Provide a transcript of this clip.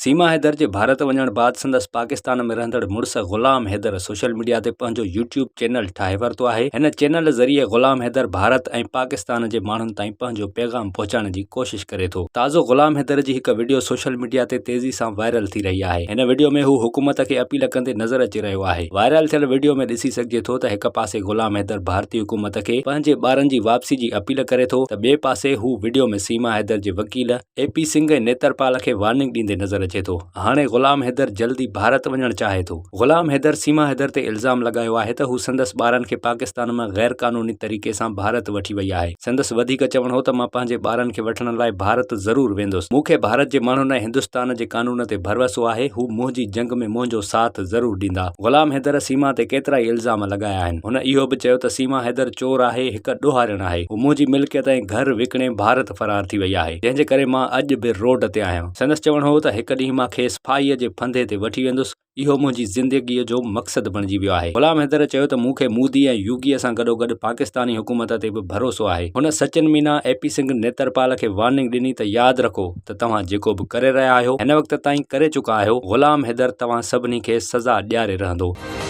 سيما حيدر جي ڀارت وڃڻ بعد سندس پاڪستان ۾ رهندڙ مڙس غلام حيدر سوشل ميڊيا تي پنهنجو يوٽيوب چينل ٺاهي ورتو آهي. هن چينل ذريعي غلام حيدر ڀارت ۽ پاڪستان جي ماڻهن تائين پنهنجو پيغام پهچائڻ جي ڪوشش ڪري ٿو. تازو غلام حيدر جي هڪ وڊيو سوشل ميڊيا تي تيزي سان وائرل ٿي رهي آهي. هن وڊيو ۾ هو حڪومت کي اپيل ڪندي نظر اچي رهيو آهي. وائرل ٿيل وڊيو ۾ ڏسي سگهجي ٿو ته هڪ پاسي غلام حيدر ڀارتي حڪومت کي پنهنجي ٻارن جي واپسي جي اپيل ڪري ٿو ته ٻئي پاسي هو وڊيو ۾ سيما حيدر جي وڪيل اي پي سنگهه ۽ نيترپال کي وارننگ ڏيندي نظر اچي ٿو. هاڻي غلام حيدر جلدي ڀارت وڃڻ چاهي ٿو. غلام حيدر سيما حيدر تي الزام لڳايو آهي ته هو سندس ٻارن کي پاڪستان مان غير قانوني طريقي سان ڀارت وٺي وئي آهي. سندس وڌيڪ چوڻ هو ته مان پنهنجي ٻارن کي وٺڻ لاء ڀارت ضرور ويندس. مون کي ڀارت جي ماڻهن ۽ هندستان جي قانون تي ڀروسو آهي، هو منهنجي جنگ ۾ منهنجو ساٿ ضرور ڏيندا. غلام حيدر سيما تي ڪيترائي الزام لڳايا آهن. هن اهو به چيو ته سيما حيدر چور آهي، هڪ ڏوهاريڻ آهي. هو منهنجي ملڪيت ۽ گهر وڪڻي ڀارت فرار ٿي وئي آهي، جنهن جي ڪري مان اڄ به روڊ تي آهيان. سندس چوڻ هو ته هڪ ڏينهن مان کيس ڦاهيء جي ڦندي تي وٺي ويندس، اهو منهنجي زندگيء جو مقصد بڻجي ويو آهي. غلام حيدر چيو ته مون کي مودي ۽ يوگيء سان گڏوگڏ پاڪستاني حڪومت تي به ڀروسو آهي. هن سچن مينا، اي پي سنگهه، نيترپال کي وارننگ ڏني ته ياد رکو ته توهان جيڪو به ڪري رهيا آهيو، هن وقت تائين ڪري چڪا آهيو، غلام حيدر توهان سڀني کي سزا ڏياري رهندو.